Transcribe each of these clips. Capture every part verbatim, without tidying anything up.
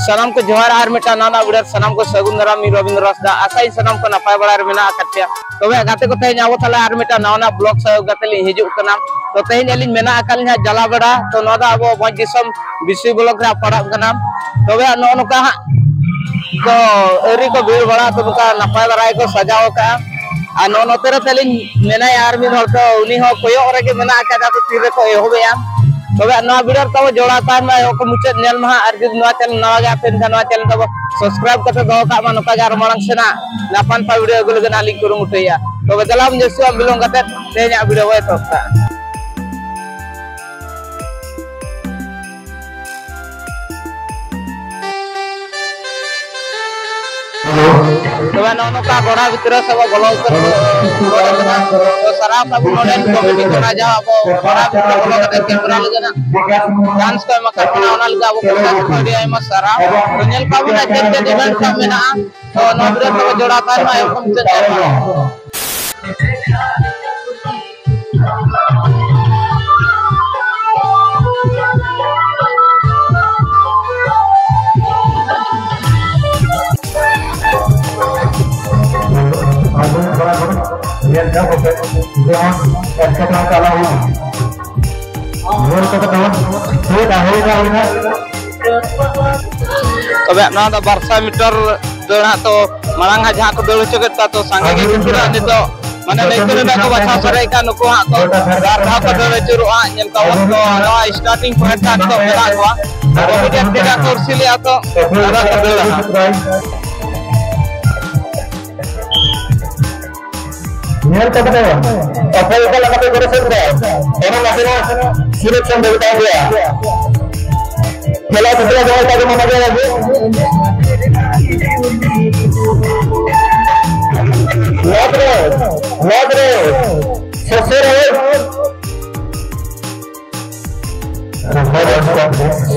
ᱥᱟᱱᱟᱢ ᱠᱚ ᱡᱚᱦᱟᱨ, ᱟᱨ ᱢᱤᱫᱴᱟᱝ ᱱᱟᱣᱟ ᱱᱟᱜ video ᱨᱮ ᱥᱟᱱᱟᱢ ᱠᱚ ᱥᱟᱹᱜᱩᱱ ᱫᱟᱨᱟᱢ᱾ ᱤᱧ ᱨᱚᱵᱤᱱᱫᱨᱚ ᱦᱟᱸᱥᱫᱟ, ᱟᱥᱟᱭᱟᱹᱧ ᱥᱟᱱᱟᱢ ᱠᱚ ᱱᱟᱯᱟᱭ ᱵᱟᱲᱟ ᱨᱮ ᱢᱮᱱᱟᱜ ᱟᱠᱟᱫ ᱯᱮᱭᱟ᱾ ᱛᱚᱵᱮ ᱜᱟᱛᱮ ᱠᱚ, ᱛᱮᱦᱮᱧ ᱟᱵᱚ ᱛᱟᱦᱞᱮ ᱟᱨ ᱢᱤᱫᱴᱟᱝ ᱱᱟᱣᱟ ᱱᱟᱜ vlog ᱥᱟᱶ ᱠᱟᱛᱮ ᱞᱤᱧ ᱦᱤᱡᱩᱜ ᱠᱟᱱᱟ᱾ ᱛᱚ ᱛᱮᱦᱮᱧ ᱟᱹᱞᱤᱧ ᱢᱮᱱᱟᱜ ᱟᱠᱟᱫ ᱞᱤᱧᱟ ᱦᱟᱸᱜ ᱡᱟᱞᱟᱵᱟᱲᱟ᱾ ᱛᱚ ᱱᱚᱣᱟ ᱫᱚ ᱟᱵᱚ ᱵᱷᱚᱸᱡᱽ ᱫᱤᱥᱚᱢ ᱵᱤᱥᱤ block ᱨᱮ ᱯᱟᱲᱟᱜ ᱠᱟᱱᱟ᱾ ᱛᱚᱵᱮ ᱱᱚᱜᱼᱚ ᱱᱚᱝᱠᱟ ᱦᱟᱸᱜ ᱠᱚ ᱟᱹᱣᱨᱤ ᱠᱚ ᱵᱷᱤᱲ ᱵᱟᱲᱟ, ᱛᱚ ᱱᱚᱝᱠᱟ ᱱᱟᱯᱟᱭ ᱫᱷᱟᱨᱟ ᱜᱮᱠᱚ ᱥᱟᱡᱟᱣ ᱟᱠᱟᱫᱼᱟ᱾ ᱟᱨ ᱱᱚᱜᱼᱚ ᱱᱚᱛᱮ ᱨᱮ ᱛᱟᱹᱞᱤᱧ ᱢᱮᱱᱟᱭᱟ ᱟᱨ ᱢᱤᱫ ᱦᱚᱲ, ᱛᱚ ᱩᱱᱤ ᱦᱚᱸ ᱠᱚᱭᱚᱜ ᱨᱮᱜᱮ ᱢᱮᱱᱟᱜ ᱟᱠᱟᱫᱟ, ᱛᱚ ᱛᱤ ᱨᱮᱠᱚ ᱮᱦᱚᱵᱮᱜᱼᱟ᱾ ᱛᱚᱵᱮ ᱱᱚᱣᱟ video ᱨᱮ ᱛᱟᱵᱚ ᱡᱚᱲᱟᱣ ᱛᱟᱦᱮᱱ ᱢᱟ ᱮᱦᱚᱵ ᱠᱷᱚᱱ ᱢᱩᱪᱟᱹᱫ ᱧᱮᱞ ᱢᱟ ᱦᱟᱸᱜ᱾ ᱟᱨ ᱡᱩᱫᱤ ᱱᱚᱣᱟ channel ᱱᱟᱣᱟ ᱜᱮ ᱟᱯᱮ ᱮᱱᱠᱷᱟᱱ ᱱᱚᱣᱟ channel ᱛᱟᱵᱚ subscribe ᱠᱟᱛᱮ ᱫᱚᱦᱚ ᱠᱟᱜ ᱢᱟ, ᱱᱚᱝᱠᱟ ᱜᱮ ᱟᱨ ᱢᱟᱲᱟᱝ ᱥᱮᱱᱟᱜ ᱱᱟᱯᱟᱭ ᱱᱟᱯᱟᱭ video ᱟᱹᱜᱩ ᱞᱟᱹᱜᱤᱫ ᱦᱟᱸᱜ ᱞᱤᱧ ᱠᱩᱨᱩᱢᱩᱴᱩᱭᱟ᱾ ᱛᱚᱵᱮ ᱫᱮᱞᱟ ᱵᱚᱱ ᱡᱟᱹᱥᱛᱤ ᱵᱟᱝ ᱵᱤᱞᱚᱢ ᱠᱟᱛᱮ ᱛᱮᱦᱮᱧᱟᱜ video ᱵᱚ ᱮᱛᱚᱦᱚᱵ ᱠᱟᱜᱼᱟ᱾ ᱛᱚᱵᱮ ᱱᱚᱜᱼᱚ ᱱᱚᱝᱠᱟ ᱜᱚᱲᱟ ᱵᱷᱤᱛᱨᱤ ᱥᱮ ᱵᱚ ᱵᱚᱞᱚ ᱩᱛᱟᱹᱨ ᱜᱚᱫ ᱟᱠᱟᱱᱟ᱾ ᱛᱚ ᱥᱟᱨᱦᱟᱣ ᱛᱟᱵᱚᱱ ᱱᱚᱰᱮᱱ committee ᱠᱚᱲᱟ, ᱡᱟᱦᱟᱸ ᱟᱵᱚ ᱜᱚᱲᱟ ᱵᱷᱤᱛᱨᱤ ᱵᱚᱞᱚ ᱠᱟᱛᱮ camera ᱞᱟᱹᱜᱤᱫ chance ᱠᱚ ᱮᱢ ᱟᱠᱟᱫ ᱵᱚᱱᱟ, ᱚᱱᱟ ᱞᱟᱹᱜᱤᱫ ᱟᱵᱚ ᱠᱚᱲᱟ ᱠᱚ ᱟᱹᱰᱤ ᱟᱭᱢᱟ ᱥᱟᱨᱦᱟᱣ᱾ ᱛᱚ ᱧᱮᱞ ᱠᱚᱣᱟ ᱵᱚᱱ ᱪᱮᱫ ᱪᱮᱫ event ᱠᱚ ᱢᱮᱱᱟᱜᱼᱟ᱾ ᱛᱚ ᱱᱚᱣᱟ video ᱛᱟᱵᱚ ᱡᱚᱲᱟᱣ ᱛᱟᱦᱮᱱ ᱢᱟ ᱮᱠᱫᱚᱢ ᱢᱩᱪᱟᱹᱫ ᱫᱷᱟᱹᱵᱤᱡ᱾ ᱧᱮᱞ ᱠᱟᱜ ᱠᱚᱯᱮ, ᱡᱮᱢᱚᱱ ᱮᱴᱠᱮᱴᱚᱬᱮ ᱠᱚ ᱟᱞᱚ ᱦᱩᱭᱩᱜ᱾ ᱧᱮᱞ ᱠᱟᱛᱮ ᱛᱟᱵᱚᱱ ᱥᱟᱹᱛ ᱦᱩᱭᱱᱟ, ᱦᱩᱭᱱᱟ᱾ ᱛᱚᱵᱮ ᱱᱚᱣᱟ ᱫᱚ ᱵᱟᱨᱥᱟᱭ meter ᱫᱟᱹᱲ ᱦᱟᱸᱜ, ᱛᱚ ᱢᱟᱲᱟᱝ ᱦᱟᱸᱜ ᱡᱟᱦᱟᱸ ᱠᱚ ᱫᱟᱹᱲ ᱦᱚᱪᱚ ᱠᱮᱫ ᱠᱚᱣᱟ, ᱛᱚ ᱥᱟᱸᱜᱮ ᱜᱮ ᱠᱚ ᱫᱟᱹᱲᱟ ᱱᱤᱛᱚᱜ, ᱢᱟᱱᱮ ᱱᱟᱹᱭᱠᱟᱹ ᱨᱮᱱᱟᱜ ᱠᱚ ᱵᱟᱪᱷᱟᱣ ᱥᱟᱨᱮᱡ ᱠᱟᱱ ᱱᱩᱠᱩ ᱦᱟᱸᱜ ᱠᱚ ᱵᱟᱨ ᱫᱷᱟᱣ ᱠᱚ ᱫᱟᱹᱲ ᱟᱹᱪᱩᱨᱚᱜᱼᱟ᱾ ᱧᱮᱞ ᱠᱚᱣᱟ ᱵᱚᱱ ᱛᱚ ᱱᱚᱣᱟ starting point ᱦᱟᱸᱜ ᱠᱚ ᱢᱮᱱᱟᱜ ᱠᱚᱣᱟ, committee ᱛᱤᱱᱟᱹᱜ ᱠᱚ ᱩᱨᱥᱤ ᱞᱮᱜᱼᱟ, ᱛᱚ ᱟᱫᱚ ᱠᱚ ᱫᱟᱹᱲᱟ ᱦᱟᱸᱜ᱾ ᱧᱮᱞ ᱠᱟᱛᱮ ᱚᱠᱚᱭ ᱚᱠᱟ ᱞᱮᱠᱟᱛᱮ ᱜᱚᱲᱚ ᱥᱮᱫ ᱨᱮ ᱚᱱᱟ ᱱᱟᱥᱮᱱᱟᱜ ᱥᱩᱨᱚᱠ ᱥᱮᱱ ᱫᱚ ᱛᱟᱦᱮᱸ ᱜᱮᱭᱟ᱾ ᱠᱷᱮᱞᱟ ᱥᱮᱴᱮᱨ ᱫᱚᱦᱚᱭ ᱛᱟᱵᱚᱱ ᱚᱱᱟ ᱜᱮ ᱟᱵᱚ᱾ ᱞᱚᱛ ᱨᱮ, ᱞᱚᱛ ᱨᱮ, ᱥᱚᱥᱚ ᱨᱮ᱾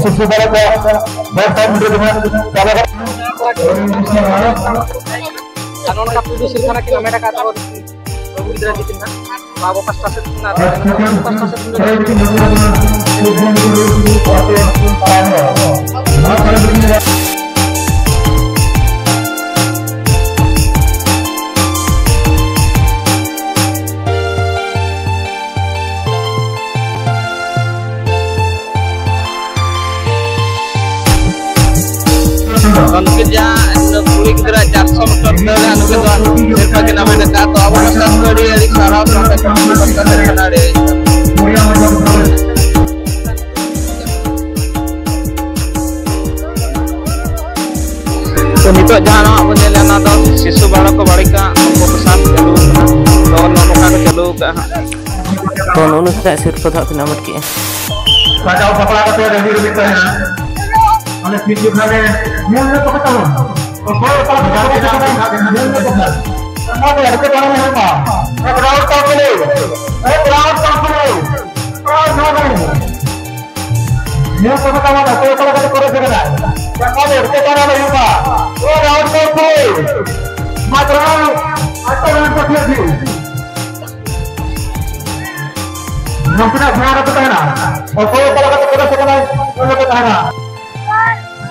ᱥᱩᱥᱩ ᱫᱟᱨᱮ ᱠᱚ, ᱵᱟᱨ ᱥᱟᱭ ᱢᱤᱴᱟᱨ ᱨᱮᱱᱟᱜ ᱪᱟᱵᱟ ᱠᱟᱛᱮ ᱟᱨ ᱱᱚᱝᱠᱟ ᱯᱩᱭᱞᱩ ᱥᱤᱨᱯᱷᱟᱹ ᱱᱟᱜ ᱠᱤᱱ ᱦᱟᱢᱮᱴ ᱟᱠᱟᱫ ᱛᱟᱵᱚᱱ ᱜᱤᱫᱽᱨᱟᱹ ᱫᱤᱠᱤᱱ ᱱᱟᱜ ᱟᱵᱚ ᱯᱟᱥᱴᱟ ᱥᱮᱫ ᱠᱷᱚᱱᱟᱜ ᱟᱨ ᱯᱟᱥᱴᱟ ᱥᱮᱫ ᱠᱷᱚᱱ ᱱᱚᱣᱟ ᱠᱚᱨᱮ ᱡᱟᱦᱟᱸ ᱠᱩᱲᱤ ᱜᱤᱫᱽᱨᱟᱹ ᱪᱟᱨᱥᱚ ᱢᱤᱴᱟᱨ ᱫᱟᱹᱲ ᱨᱮ ᱱᱩᱠᱤᱱ ᱫᱚ ᱥᱤᱨᱯᱟᱹ ᱠᱤᱱ ᱦᱟᱢᱮᱴ ᱟᱠᱟᱫ᱾ ᱛᱚ ᱟᱵᱚ ᱯᱟᱥᱴᱟ ᱥᱮᱫ ᱟᱹᱰᱤ ᱟᱹᱰᱤ ᱥᱟᱨᱦᱟᱣ, ᱥᱟᱶᱛᱮ ᱠᱚᱢᱤᱴᱤ ᱯᱟᱥᱴᱟ ᱥᱮᱫ ᱠᱷᱚᱱ ᱟᱹᱰᱤ ᱟᱹᱰᱤ ᱥᱟᱨᱦᱟᱣ᱾ ᱛᱚ ᱱᱤᱛᱚᱜ ᱡᱟᱦᱟᱸ ᱱᱟᱦᱟᱜ ᱵᱚᱱ ᱧᱮᱞᱮᱫᱼᱟ, ᱚᱱᱟ ᱫᱚ ᱥᱤᱥᱩ ᱵᱟᱲᱟ ᱠᱚ ᱵᱟᱹᱲᱤ ᱠᱟᱜ, ᱩᱱᱠᱩ ᱠᱚ ᱥᱟᱵ ᱪᱟᱹᱞᱩ ᱠᱟᱱᱟ᱾ ᱛᱚ ᱱᱚᱜᱼᱚ ᱱᱚᱝᱠᱟ ᱠᱚ ᱪᱟᱹᱞᱩ ᱠᱟᱜᱼᱟ ᱦᱟᱸᱜ᱾ ᱛᱚ ᱱᱚᱜᱼᱚ ᱱᱚᱝᱠᱟ ᱥᱤᱨᱯᱟᱹ ᱫᱚ ᱦᱟᱸᱜ ᱵᱤᱱ ᱦᱟᱢᱮᱴ ᱠᱮᱜᱼᱟ᱾ ᱥᱟᱡᱟᱣ ᱥᱟᱯᱲᱟᱣ ᱠᱟᱛᱮ ᱨᱮᱰᱤ ᱨᱮᱰᱤ ᱛᱟᱦᱮᱱᱟ᱾ ᱚᱱᱮ ᱴᱷᱤᱠ ᱡᱚᱠᱷᱟ ᱨᱮ ᱧᱮᱞ ᱧᱚᱜ ᱠᱚᱯᱮ ᱛᱟᱵᱚᱱ᱾ ᱚᱠᱚᱭ ᱚᱠᱟ ᱞᱮᱠᱟ ᱠᱚ ᱠᱟᱱᱟ, ᱧᱮᱞ ᱧᱚᱜ ᱠᱚᱯᱮ᱾ ᱚᱱᱟ ᱫᱚ ᱮᱴᱠᱮᱴᱚᱬᱮ ᱦᱩᱭᱩᱜᱼᱟ᱾ ᱮᱠ ᱨᱟᱣᱩᱱᱰ ᱠᱚᱢᱯᱞᱤᱴ᱾ ᱮᱠ ᱨᱟᱣᱩᱱᱰ ᱠᱚᱢᱯᱞᱤᱴ᱾ ᱟᱨ ᱱᱚᱣᱟ ᱫᱚ ᱧᱮᱞ ᱠᱚᱯᱮ ᱛᱟᱵᱚᱱ, ᱚᱠᱚᱭ ᱚᱠᱟ ᱞᱮᱠᱟ ᱠᱚ ᱠᱚᱨᱮ ᱠᱟᱱᱟ᱾ ᱚᱱᱟ ᱫᱚ ᱮᱴᱠᱮᱴᱚᱬᱮ ᱦᱩᱭᱩᱜᱼᱟ᱾ ᱮᱠ ᱨᱟᱣᱩᱱᱰ ᱠᱚᱢᱯᱞᱤᱴ᱾ ᱢᱟᱛᱨᱚ ᱟᱴ ᱨᱟᱣᱩᱱᱰ ᱠᱚ ᱠᱷᱮᱞ ᱦᱩᱭᱩᱜᱼᱟ᱾ ᱱᱟᱥᱮᱱᱟᱜ ᱫᱷᱮᱭᱟᱱ ᱨᱮᱯᱮ ᱛᱟᱦᱮᱱᱟ᱾ ᱚᱠᱚᱭ ᱚᱠᱟ ᱞᱮᱠᱟᱛᱮ ᱯᱨᱚᱵᱮᱥ ᱟᱠᱟᱱᱟᱭ, ᱚᱸᱰᱮ ᱯᱮ ᱛᱟᱦᱮᱱᱟ᱾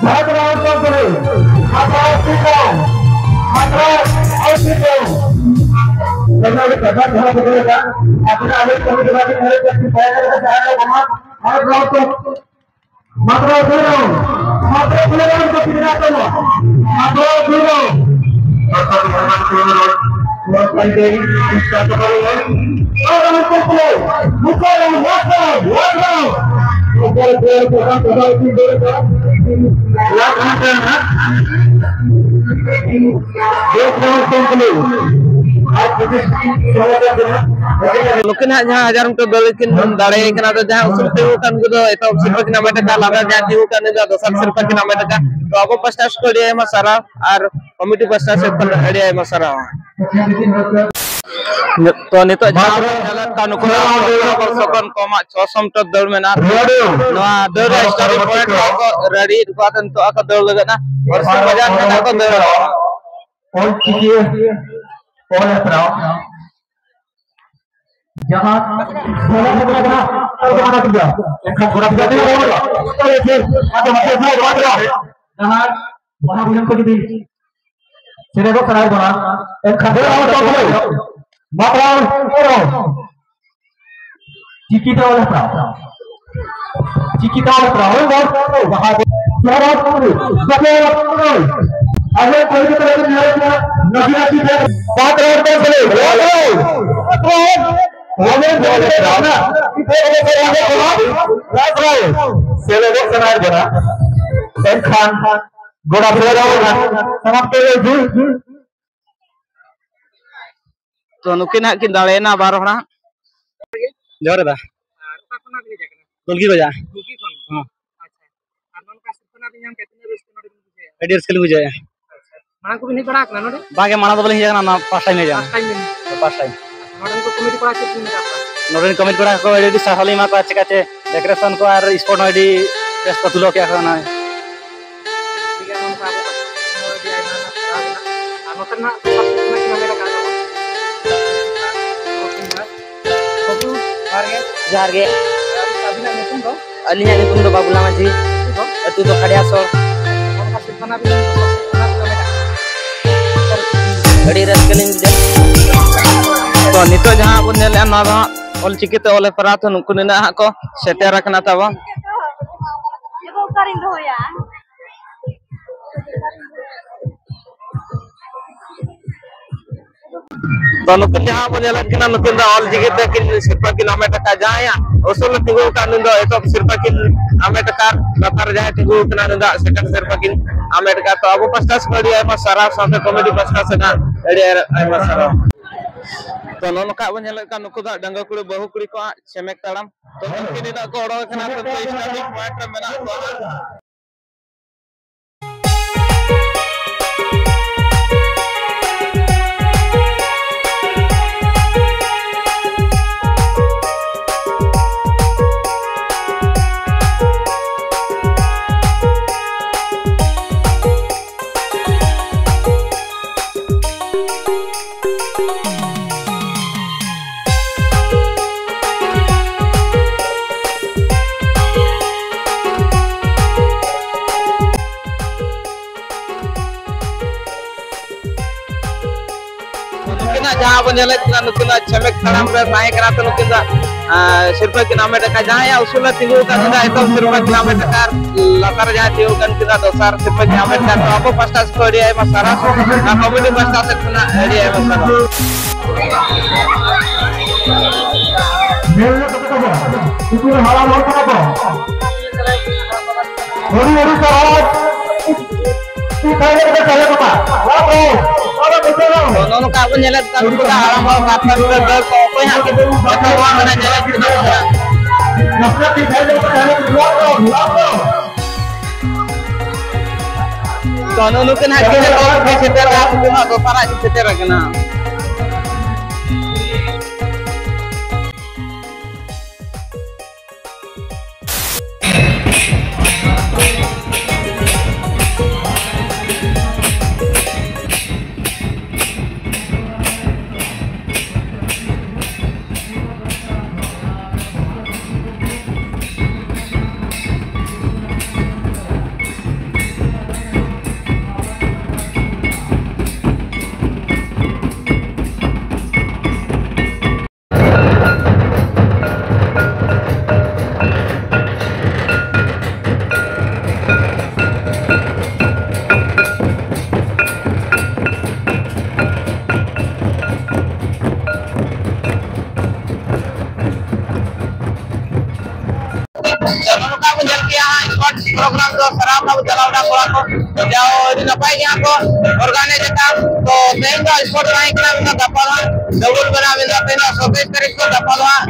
ᱵᱷᱟᱨᱚᱛ ᱨᱮᱱᱟᱜ ᱚᱱᱛᱚᱨ ᱠᱚᱨᱮ ᱦᱟᱛᱟᱣ ᱥᱤᱠᱷᱟᱹᱣ, ᱦᱟᱛᱟᱣ ᱥᱤᱠᱷᱟᱹᱣ᱾ ᱚᱱᱟ ᱜᱮ ᱠᱟᱛᱷᱟ ᱫᱷᱟᱨᱟ ᱵᱚᱫᱚᱞ ᱮᱫᱟ᱾ ᱟᱵᱚᱱᱟᱜ ᱟᱹᱰᱤ ᱠᱟᱹᱢᱤ ᱫᱷᱟᱨᱟ ᱜᱮ ᱫᱷᱟᱨᱟ ᱜᱮ ᱛᱟᱦᱮᱸ ᱠᱟᱱᱟ, ᱡᱟᱦᱟᱸ ᱨᱮ ᱵᱚᱱᱟ ᱵᱷᱟᱨᱚᱛ ᱨᱮᱱᱟᱜ ᱚᱱᱛᱚᱨ ᱢᱟᱛᱨᱚ ᱫᱩᱨᱚ, ᱢᱟᱛᱨᱚ ᱫᱩᱨᱚ ᱠᱚ ᱯᱤᱡᱨᱟ ᱠᱚ, ᱢᱟᱛᱨᱚ ᱫᱩᱨᱚ᱾ ᱚᱨᱛᱷᱟᱛ ᱵᱷᱚᱜᱚᱵᱟᱱ ᱠᱨᱤᱥᱱᱚ ᱱᱚᱣᱟ ᱯᱟᱱᱛᱮ ᱪᱮᱥᱴᱟ ᱠᱚ ᱠᱚᱨᱟᱣ᱾ ᱚᱨ ᱟᱢ ᱠᱚ ᱯᱞᱮ, ᱢᱩᱠᱚᱨ ᱟᱢ ᱣᱟᱠᱨᱟᱣ, ᱣᱟᱠᱨᱟᱣ᱾ ᱚᱠᱚᱭ ᱯᱞᱮᱭᱟᱨ ᱠᱚ ᱠᱟᱱ ᱛᱟᱵᱚᱱᱟ ᱴᱤᱢ ᱫᱚ ᱠᱚ᱾ ᱞᱟᱠᱷ ᱦᱟᱱ ᱠᱟᱱᱟ᱾ ᱫᱮᱥ ᱨᱮᱱ ᱠᱚᱢᱯᱞᱮ᱾ ᱟᱨ ᱯᱚᱸᱪᱤᱥ ᱱᱩᱠᱤᱱ ᱦᱟᱸᱜ ᱡᱟᱦᱟᱸ ᱦᱟᱡᱟᱨ ᱢᱤᱴᱟᱨ ᱫᱟᱹᱲ ᱠᱤᱱ ᱫᱟᱲᱮᱭᱟᱭ ᱠᱟᱱᱟ, ᱟᱫᱚ ᱡᱟᱦᱟᱸᱭ ᱩᱥᱩᱞ ᱛᱤᱸᱜᱩ ᱠᱟᱱ ᱩᱱᱠᱩ ᱫᱚ ᱮᱛᱚᱦᱚᱵ ᱥᱤᱨᱯᱟᱹ ᱠᱤᱱ ᱦᱟᱢᱮᱴ ᱟᱠᱟᱫ, ᱞᱟᱛᱟᱨ ᱡᱟᱦᱟᱸᱭ ᱛᱤᱸᱜᱩ ᱠᱟᱱ ᱩᱱᱤ ᱫᱚ ᱫᱚᱥᱟᱨ ᱥᱤᱨᱯᱟᱹ ᱠᱤᱱ ᱦᱟᱢᱮᱴ ᱟᱠᱟᱫ᱾ ᱛᱚ ᱟᱵᱚ ᱯᱟᱥᱴᱟ ᱥᱮᱫ ᱠᱷᱚᱱ ᱟᱹᱰᱤ ᱟᱭᱢᱟ ᱥᱟᱨᱦᱟᱣ ᱟᱨ ᱠᱚᱢᱤᱴᱤ ᱯᱟᱥᱴᱟ ᱥᱮᱫ ᱠᱷᱚᱱ ᱟᱹᱰᱤ ᱟᱭᱢᱟ ᱥᱟᱨᱦᱟᱣ᱾ ᱛᱚ ᱱᱤᱛᱚᱜ ᱡᱟᱦᱟᱸ ᱵᱚᱱ ᱧᱮᱞᱮᱫ ᱠᱚᱣᱟ, ᱱᱩᱠᱩ ᱫᱚ ᱟᱵᱚ ᱥᱚᱠᱚᱞ ᱠᱚᱢᱟᱜ ᱪᱷᱚᱥᱚ ᱢᱤᱴᱟᱨ ᱫᱟᱹᱲ ᱢᱮᱱᱟᱜᱼᱟ᱾ ᱱᱚᱣᱟ ᱫᱟᱹᱲ ᱨᱮ ᱥᱴᱟᱨᱴᱤᱝ ᱯᱚᱭᱮᱱᱴ ᱠᱷᱚᱱ ᱠᱚ ᱨᱮᱰᱤ ᱠᱚᱣᱟ, ᱱᱤᱛᱚᱜ ᱟᱠᱚ ᱫᱟᱹᱲ ᱞᱟᱹᱜᱤᱫ ᱱᱟ ᱯᱚᱥᱪᱤᱢ ᱵᱟᱡᱟᱨ ᱠᱷᱚᱱ ᱠᱚ ᱫᱟᱹᱲᱟ᱾ ᱚᱞ ᱪᱤᱠᱤ ᱚᱞ ᱦᱮᱯᱨᱟᱣ ᱡᱟᱦᱟᱸ ᱥᱟᱞᱟ ᱠᱷᱚᱵᱚᱨ ᱠᱟᱱᱟ, ᱚᱞ ᱠᱟᱱᱟ ᱴᱷᱤᱠ ᱜᱮᱭᱟ᱾ ᱮᱱᱠᱷᱟᱱ ᱜᱚᱲᱟ ᱯᱩᱡᱟᱹ ᱛᱮ ᱨᱚᱲ ᱠᱟᱱᱟ᱾ ᱟᱫᱚ ᱢᱟᱥᱮ ᱱᱚᱣᱟ ᱨᱚᱲ ᱠᱟᱱᱟ᱾ ᱡᱟᱦᱟᱸ ᱵᱟᱦᱟ ᱵᱩᱡᱷᱟᱹᱣ ᱠᱚ ᱡᱩᱫᱤ ᱥᱮᱞᱮᱫᱚᱜ ᱥᱟᱱᱟᱭᱮᱫ ᱵᱚᱱᱟ, ᱮᱱᱠᱷᱟᱱ ᱫᱚ ᱟᱵᱚ ᱫᱚ ᱢᱟᱛᱨᱟᱣ ᱮᱨᱚ᱾ ᱪᱤᱠᱤ ᱛᱮ ᱚᱞ ᱦᱮᱯᱨᱟᱣ᱾ ᱪᱤᱠᱤ ᱛᱮ ᱚᱞ ᱦᱮᱯᱨᱟᱣ᱾ ᱦᱳᱭ, ᱵᱟᱦᱟ ᱵᱩᱡᱷᱟᱹᱣ᱾ ᱟᱵᱚ ᱠᱚᱞᱠᱟᱛᱟ ᱨᱮ ᱧᱮᱞᱚᱜ ᱠᱟᱱᱟ, ᱱᱟᱥᱮ ᱱᱟᱥᱮ ᱛᱮ ᱵᱟᱫ ᱨᱚᱲ ᱠᱚ ᱥᱮᱞᱮᱫ᱾ ᱵᱟᱫ ᱨᱚᱲ᱾ ᱵᱟᱫ ᱨᱚᱲ᱾ ᱵᱟᱫ ᱨᱚᱲ᱾ ᱵᱟᱫ ᱨᱚᱲ᱾ ᱥᱮᱞᱮᱫᱚᱜ ᱥᱟᱱᱟᱭᱮᱫ ᱵᱚᱱᱟ᱾ ᱮᱱᱠᱷᱟᱱ ᱜᱚᱲᱟ ᱯᱷᱮᱨᱟᱣ ᱨᱮᱱᱟᱜ ᱥᱟᱱᱟᱢ ᱠᱚ ᱡᱩ-, ᱛᱚ ᱱᱩᱠᱤᱱ ᱦᱟᱸᱜ ᱠᱤᱱ ᱫᱟᱲᱮᱭᱮᱱᱟ ᱵᱟᱨ ᱦᱚᱲ ᱦᱟᱸᱜ᱾ ᱡᱚᱦᱟᱨ ᱫᱟ᱾ ᱟᱨ ᱚᱠᱟ ᱠᱷᱚᱱᱟᱜ ᱵᱤᱱ ᱦᱮᱡ ᱟᱠᱟᱱᱟ? ᱠᱩᱞᱜᱤ ᱵᱟᱡᱟᱨ᱾ ᱠᱩᱞᱜᱤ ᱠᱷᱚᱱ? ᱦᱚᱸ᱾ ᱟᱪᱪᱷᱟ᱾ ᱟᱨ ᱱᱚᱝᱠᱟ ᱥᱤᱨᱯᱟᱹ ᱱᱟᱜ ᱵᱤᱱ ᱧᱟᱢ ᱠᱮᱫ, ᱛᱤᱱᱟᱹᱜ ᱨᱟᱹᱥᱠᱟᱹ ᱱᱚᱰᱮ ᱵᱤᱱ ᱵᱩᱡᱷᱟᱹᱣᱟ? ᱟᱹᱰᱤ ᱨᱟᱹᱥᱠᱟᱹ ᱞᱤᱧ ᱵᱩᱡᱷᱟᱹᱣᱮᱫᱼᱟ᱾ ᱟᱪᱪᱷᱟ᱾ ᱢᱟᱲᱟᱝ ᱠᱚᱵᱤᱱ ᱦᱮᱡ ᱵᱟᱲᱟ ᱟᱠᱟᱱᱟ ᱱᱚᱰᱮ? ᱵᱟᱝᱜᱮ, ᱢᱟᱲᱟᱝ ᱫᱚ ᱵᱟᱹᱞᱤᱧ ᱦᱮᱡ ᱟᱠᱟᱱᱟ, ᱱᱚᱣᱟ first time ᱦᱮᱡ ᱟᱠᱟᱱᱟ᱾ First time ᱵᱤᱱ? First time᱾ ᱱᱚᱰᱮᱱ ᱠᱚ ᱠᱚᱢᱤᱴᱤ ᱠᱚᱲᱟ ᱪᱮᱫ ᱵᱤᱱ ᱢᱮᱛᱟ ᱠᱚᱣᱟ? ᱱᱚᱰᱮᱱ ᱠᱚᱢᱤᱴᱤ ᱠᱚᱲᱟ ᱠᱚ ᱟᱹᱰᱤ ᱟᱹᱰᱤ ᱥᱟᱨᱦᱟᱣ ᱞᱤᱧ ᱮᱢᱟ ᱠᱚᱣᱟ, ᱪᱮᱠᱟ ᱪᱮ decoration ᱠᱚ ᱟᱨ spot ᱦᱚᱸ ᱟᱹᱰᱤ ᱵᱮᱥ ᱠᱚ ᱛᱩᱞᱟᱹᱣ ᱠᱮᱜᱼᱟ ᱠᱚ ᱱᱚᱜᱼᱚᱭ᱾ ᱴᱷᱤᱠ ᱜᱮᱭᱟ, ᱱᱚᱝᱠᱟ ᱟᱵᱚ ᱠᱚ ᱟᱹᱰᱤ ᱟᱭᱢᱟ ᱟᱭᱢᱟ ᱥᱟᱨᱦᱟᱣ ᱢᱮᱱᱟᱜᱼᱟ᱾ ᱟᱨ ᱱᱚᱛᱮ ᱨᱮᱱᱟᱜ ᱠᱚ ᱠᱟᱹᱴᱤᱡ ᱠᱷᱚᱱᱟᱜ ᱜᱮ ᱱᱚᱰᱮ ᱨᱟᱠᱟᱵ ᱟᱵᱚᱱ᱾ ᱵᱟᱹᱵᱩ, ᱡᱚᱦᱟᱨ ᱜᱮ᱾ ᱡᱚᱦᱟᱨ ᱜᱮ᱾ ᱟᱹᱵᱤᱱᱟᱜ ᱧᱩᱛᱩᱢ ᱫᱚ? ᱟᱹᱞᱤᱧᱟᱜ ᱧᱩᱛᱩᱢ ᱫᱚ ᱵᱟᱵᱩᱞᱟ ᱢᱟᱹᱡᱷᱤ᱾ ᱟᱹᱛᱩ ᱫᱚ? ᱟᱹᱛᱩ ᱫᱚ ᱠᱷᱟᱰᱤᱭᱟ ᱥᱚᱲ᱾ ᱚᱱᱟ ᱠᱷᱟᱹᱛᱤᱨ ᱠᱷᱟᱱᱟ ᱵᱤᱱ ᱟᱹᱰᱤ ᱨᱟᱹᱥᱠᱟᱹ ᱞᱤᱧ ᱵᱩᱡᱷᱟᱹᱣᱟ᱾ ᱛᱚ, ᱱᱤᱛᱚᱜ ᱡᱟᱦᱟᱸ ᱵᱚᱱ ᱧᱮᱞᱮᱫᱼᱟ, ᱱᱚᱣᱟ ᱫᱚ ᱦᱟᱸᱜ ᱚᱞᱪᱤᱠᱤ ᱛᱮ ᱚᱞ ᱦᱮᱯᱨᱟᱣ ᱛᱮ ᱱᱩᱠᱩ ᱱᱤᱱᱟᱹᱜ ᱦᱟᱸᱜ ᱠᱚ ᱥᱮᱴᱮᱨ ᱟᱠᱟᱱᱟ ᱛᱟᱵᱚᱱ᱾ ᱚᱠᱟᱨᱤᱧ ᱫᱚᱦᱚᱭᱟ? ᱛᱚ, ᱱᱩᱠᱤᱱ ᱡᱟᱦᱟᱸ ᱵᱚᱱ ᱧᱮᱞᱮᱫ ᱠᱤᱱᱟ, ᱱᱩᱠᱤᱱ ᱫᱚ ᱚᱞ ᱪᱤᱠᱤ ᱛᱮ ᱠᱤᱱ ᱥᱤᱨᱯᱟᱹ ᱠᱤᱱ ᱦᱟᱢᱮᱴ ᱟᱠᱟᱫ᱾ ᱡᱟᱦᱟᱸᱭᱟᱜ ᱩᱥᱩᱞ ᱨᱮ ᱛᱤᱸᱜᱩ ᱟᱠᱟᱫ, ᱱᱩᱭ ᱫᱚ ᱮᱛᱚᱦᱚᱵ ᱥᱤᱨᱯᱟᱹ ᱠᱤᱱ ᱦᱟᱢᱮᱴ ᱟᱠᱟᱫ, ᱞᱟᱛᱟᱨ ᱨᱮ ᱡᱟᱦᱟᱸᱭ ᱛᱤᱸᱜᱩ ᱟᱠᱟᱱᱟ, ᱱᱩᱭ ᱫᱚ second ᱥᱤᱨᱯᱟᱹ ᱠᱤᱱ ᱦᱟᱢᱮᱴ ᱟᱠᱟᱫ᱾ ᱛᱚ, ᱟᱵᱚ ᱯᱟᱥᱴᱟ ᱥᱮᱫ ᱠᱷᱚᱱ ᱟᱹᱰᱤ ᱟᱭᱢᱟ ᱥᱟᱨᱦᱟᱣ, ᱥᱟᱶᱛᱮ ᱠᱚᱢᱤᱴᱤ ᱯᱟᱥᱴᱟ ᱥᱮᱫ ᱦᱚᱸ ᱟᱹᱰᱤ ᱟᱭᱢᱟ ᱥᱟᱨᱦᱟᱣ᱾ ᱛᱚ, ᱱᱚᱜᱼᱚ ᱱᱚᱝᱠᱟ ᱵᱚᱱ ᱧᱮᱞᱮᱫ ᱠᱟᱱ, ᱱᱩᱠᱩ ᱫᱚ ᱦᱟᱸᱜ ᱰᱟᱺᱜᱩᱣᱟᱹ ᱠᱩᱲᱤ, ᱵᱟᱹᱦᱩ ᱠᱩᱲᱤ ᱠᱚᱣᱟᱜ ᱪᱮᱢᱮᱠ ᱛᱟᱲᱟᱢ᱾ ᱛᱚ, ᱱᱩᱠᱤᱱ ᱱᱤᱛᱚᱜ ᱠᱚ ᱚᱰᱚᱠ ᱟᱠᱟᱱᱟ, ᱛᱚ, starting point ᱨᱮ ᱢᱮᱱᱟᱜ ᱠᱚᱣᱟ᱾ ᱡᱟᱦᱟᱸ ᱵᱚᱱ ᱧᱮᱞᱮᱫ ᱠᱟᱱᱟ, ᱱᱩᱠᱤᱱ ᱫᱚ ᱪᱷᱮᱢᱮᱠ ᱛᱟᱲᱟᱢ ᱨᱮ ᱛᱟᱦᱮᱸ ᱠᱟᱱᱟ, ᱛᱚ ᱱᱩᱠᱤᱱ ᱫᱚ, ᱟᱸ, ᱥᱤᱨᱯᱟᱹ ᱠᱤᱱ ᱦᱟᱢᱮᱴ ᱟᱠᱟᱫ᱾ ᱡᱟᱦᱟᱸᱭᱟᱜ ᱩᱥᱩᱞ ᱨᱮ ᱛᱤᱸᱜᱩ ᱟᱠᱟᱱ, ᱩᱱᱤ ᱫᱚ ᱮᱛᱚᱢ ᱥᱤᱨᱯᱟᱹ ᱠᱤᱱ ᱦᱟᱢᱮᱴ ᱟᱠᱟᱫ, ᱟᱨ ᱞᱟᱛᱟᱨ ᱨᱮ ᱡᱟᱦᱟᱸᱭ ᱛᱤᱸᱜᱩ ᱟᱠᱟᱱ, ᱩᱱᱠᱤᱱ ᱫᱚ ᱫᱚᱥᱟᱨ ᱥᱤᱨᱯᱟᱹ ᱠᱤᱱ ᱦᱟᱢᱮᱴ ᱟᱠᱟᱫ᱾ ᱛᱚ ᱟᱵᱚ ᱯᱟᱥᱴᱟ ᱥᱮᱫ ᱠᱷᱚᱱ ᱟᱹᱰᱤ ᱟᱭᱢᱟ ᱥᱟᱨᱦᱟᱣ, ᱟᱨ ᱠᱚᱢᱤᱴᱤ ᱯᱟᱥᱴᱟ ᱥᱮᱫ ᱠᱷᱚᱱᱟᱜ ᱟᱹᱰᱤ ᱟᱭᱢᱟ ᱥᱟᱨᱦᱟᱣ᱾ ᱩᱱᱠᱩ ᱦᱟᱲᱟᱢ ᱦᱚᱲ ᱠᱟᱱᱟ ᱠᱚ᱾ ᱟᱹᱰᱤ, ᱟᱹᱰᱤ ᱥᱟᱨᱦᱟᱣ᱾ ᱛᱤ ᱛᱷᱟᱭᱚ ᱨᱮ ᱛᱟᱦᱮᱸ ᱠᱟᱱᱟ᱾ ᱛᱚ, ᱱᱚᱜᱼᱚ ᱱᱚᱝᱠᱟ ᱵᱚᱱ ᱧᱮᱞᱮᱫ ᱠᱟᱱ ᱩᱱᱠᱩ ᱫᱚ ᱦᱟᱲᱟᱢ ᱦᱚᱲ ᱠᱟᱛᱷᱟ ᱨᱮ ᱫᱟᱹᱲ ᱠᱚ ᱚᱠᱚᱭ ᱦᱟᱸᱜ ᱠᱤᱱᱛᱩ ᱡᱚᱛᱚ ᱱᱚᱣᱟ ᱢᱟᱱᱮ ᱧᱮᱞᱮᱫ ᱠᱟᱱᱟ᱾ ᱱᱟᱥᱮ ᱛᱤ ᱛᱷᱟᱭᱚ ᱨᱮ ᱛᱟᱦᱮᱸ ᱠᱟᱱᱟ᱾ ᱛᱚ, ᱱᱩᱜᱼᱩ ᱱᱩᱠᱤᱱ ᱦᱟᱸᱜ ᱠᱤᱱ ᱮᱛᱚᱦᱚᱵ ᱠᱤᱱ ᱥᱮᱴᱮᱨ ᱟᱠᱟᱱᱟ, ᱱᱩᱠᱤᱱ ᱦᱟᱸᱜ ᱫᱚᱥᱟᱨ ᱦᱟᱸᱜ ᱠᱤᱱ ᱥᱮᱴᱮᱨ ᱟᱠᱟᱱᱟ᱾ ᱱᱚᱝᱠᱟ ᱵᱚᱱ ᱧᱮᱞ ᱠᱮᱜᱼᱟ ᱦᱟᱸᱜ, sports program ᱫᱚ ᱥᱟᱨᱟᱣ ᱠᱟᱜ ᱵᱚᱱ ᱪᱟᱞᱟᱣ ᱮᱱᱟ ᱠᱚᱲᱟ ᱠᱚ᱾ ᱡᱟᱣ ᱟᱹᱰᱤ ᱱᱟᱯᱟᱭ ᱜᱮ ᱦᱟᱸᱜ ᱠᱚ organize ᱟᱠᱟᱫ᱾ ᱛᱚ ᱛᱮᱦᱮᱧ ᱫᱚ sport ᱛᱟᱦᱮᱸ ᱠᱟᱱᱟ, ᱢᱮᱱᱫᱚ ᱜᱟᱯᱟ ᱫᱚ ᱦᱟᱸᱜ double ᱢᱮᱱᱟᱜᱼᱟ, ᱢᱮᱱᱫᱚ ᱛᱮᱦᱮᱧ ᱫᱚ ᱥᱟᱛᱟᱭᱤᱥ ᱛᱟᱹᱨᱤᱠᱷ ᱠᱚ ᱜᱟᱯᱟ ᱫᱚ ᱦᱟᱸᱜ,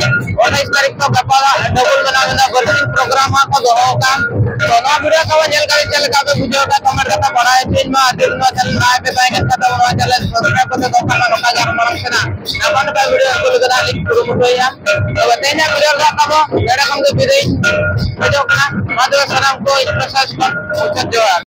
ᱟᱴᱷᱟᱭᱤᱥ ᱛᱟᱹᱨᱤᱠᱷ ᱠᱚ ᱜᱟᱯᱟ ᱫᱚ ᱦᱟᱸᱜ double ᱢᱮᱱᱟᱜᱼᱟ, ᱢᱮᱱᱫᱚ ᱵᱟᱹᱲᱛᱤ program ᱦᱟᱸᱜ ᱠᱚ ᱫᱚᱦᱚ ᱟᱠᱟᱫ᱾ ᱛᱚ ᱱᱚᱣᱟ video ᱠᱚ ᱧᱮᱞ ᱠᱟᱛᱮ ᱪᱮᱫ ᱞᱮᱠᱟ ᱯᱮ ᱵᱩᱡᱷᱟᱹᱣ ᱮᱫᱟ, comment ᱠᱟᱛᱮ ᱵᱟᱲᱟᱭ ᱦᱚᱪᱚᱧ ᱢᱟ᱾ ᱟᱨ ᱡᱩᱫᱤ ᱱᱚᱣᱟ channel ᱱᱟᱣᱟ ᱯᱮ ᱛᱟᱦᱮᱸ ᱠᱟᱱ ᱠᱷᱟᱱ ᱫᱚ ᱱᱚᱣᱟ channel subscribe ᱠᱟᱛᱮ ᱫᱚᱦᱚ ᱠᱟᱜ ᱢᱟ, ᱱᱚᱝᱠᱟ ᱜᱮ ᱟᱨ ᱢᱟᱲᱟᱝ ᱥᱮᱱᱟᱜ ᱱᱟᱯᱟᱭ ᱱᱟᱯᱟᱭ video ᱟᱹᱜᱩ ᱞᱟᱹᱜᱤᱫ ᱦᱟᱸᱜ ᱞᱤᱧ ᱠᱩᱨᱩᱢᱩᱴᱩᱭᱟ᱾ ᱛᱚᱵᱮ ᱛᱮᱦᱮᱧᱟᱜ video ᱨᱮᱫᱚ ᱟᱵᱚ ᱱᱚᱰᱮ ᱠᱷᱚᱱ ᱜᱮ ᱵᱤᱫᱟᱹᱭ ᱠᱷᱚᱡᱚᱜ ᱠᱟᱱᱟ᱾ ᱢᱟ ᱛᱚᱵᱮ ᱥᱟᱱᱟᱢ ᱠᱚ ᱤᱧ ᱯᱟᱦᱴᱟ ᱥᱮᱫ ᱠᱷᱚᱱ ᱢᱩᱪᱟᱹᱫ ᱡᱚᱦᱟᱨ᱾